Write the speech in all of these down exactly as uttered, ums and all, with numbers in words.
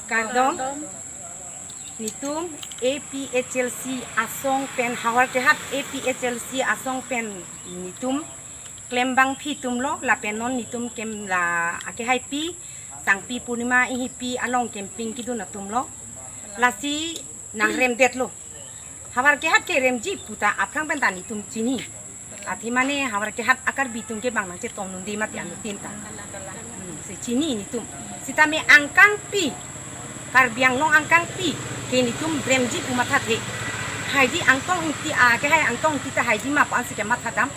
Kardom. Netum A P H L C asong pen, Howraghat A P H L C asong pen netum klembang phi atum lo, lapen non netum kem la akehaipi Sangpi Purnima Inghipi along camping kedun atum lo. Lasi nangremdetlo. Howraghat ke remji pu ta aphrang pen ta netum chini. Athe mane Howraghat a-Karbi atum ke bang nangchetong un-e mati anuttin ta. Hmm, si chini netum. Sitame angkangpi, Karbi Anglong angkangpi ke netum remji pu mathathe. Haiji Angtong Ingti, akehai Angtong Ingti ta haiji ma pu ansi kematha dam.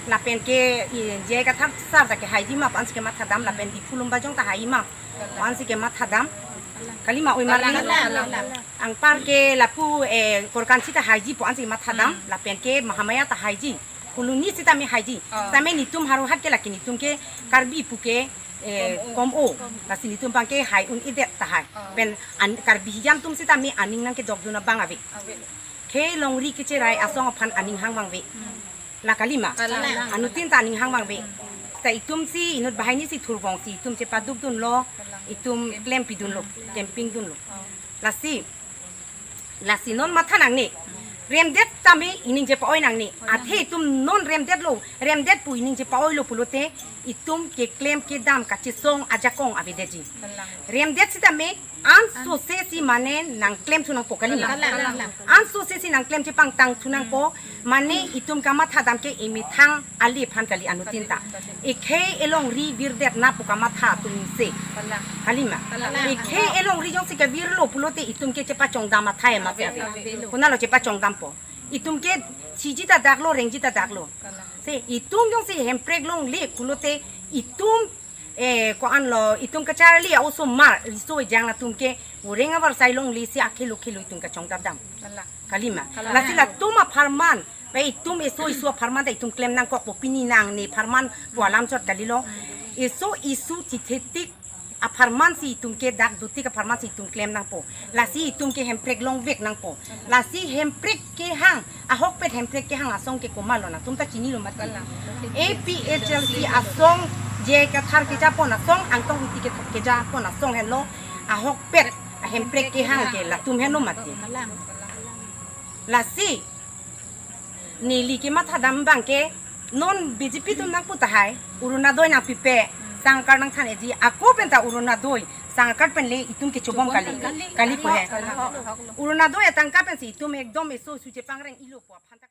Lapen ke, i, J I Kathar sir ta ke haiji ma pu ansi kematha dam. Lapen Diphu Lumbajong ta haiji ma pu ansi kematha dam. Kalima, oi, mar ni. Anpar ke lapu, eh, Korkansi ta haiji pu ansi matha dam. Lapen ke Mahamaya ta haiji. Colony sitame haiji. Sitame netum Howraghat ke lake netum ke Karbi pu ke, eh, kom o. Lasi netum bang ke hai un-edet tahai. Pen an, Karbi hijan atum sitame aning nangkedokdun abang ave. Khei longri kecherai asong aphan aning hang vangve. La kalima. Anuttin ta aning hang vangve. Ta itum si inut banghini si thurvong si itum chepadukdunlo. Itum klempidunlo. Camping dunlo. Lasi, lasi non matha nangne. Remdet tame ining chepa-oi nangne. Athe itum non remdetlo, remdet pu ining chepa-oilo pulote itum keklem kedam kachesong ajakong avedetji. Remdet sitame ansose si mane nangklemthu nangpo, kalima. Ansose si nangklem chepangtangthu nangpo. Mane itum kamatha dam ke emethang ali aphan kali anuttin ta. Ekhei elongri virdetna pu kamatha atum se. Kalima. Ekhei elongri jongsi kevirlo pulote itum ke chepachongdam athai mati ave. Konatlo chepachongdampo? Itum ke siji ta daklo, rengji ta daklo. Se itum jongsi Hemprek longle pulote itum, eh, ko-anlo, itum kacharli a-osomar riso ejang atum ke oreng avarsai longle si akhelo khelo itum kachongdam dam. Kalima. Lasi latum apharman, ba itum eso eso apharman ta itum klem nangkokpo, pini nangne apharman pu alam chot kalilo. Eso eso chithetik apharman si itum ke dak dutik apharman si itum klem nangpo. Lasi itum ke Hemprek longvek nangpo. Lasi Hemprek kehang, ahokpet Hemprek kehang asong ke komatlo nangtum ta chinilo mati. A P H L C asong, J I Kathar kejapon asong, Angtong Ingti ke, kejapon asong henlo, ahokpet Hemprek kehang ke latum henlo mati. Lasi neli kematha dam bang ke non B J P atum nangpu tahai, Orunodoi nangpipe, sangkar nangthan-eji, ako penta Orunodoi sangkar pen le itum kechobom kali, kali pu he. Orunodoi atangka pensi itum ekdom eso su chepangreng-ilo pu aphan ta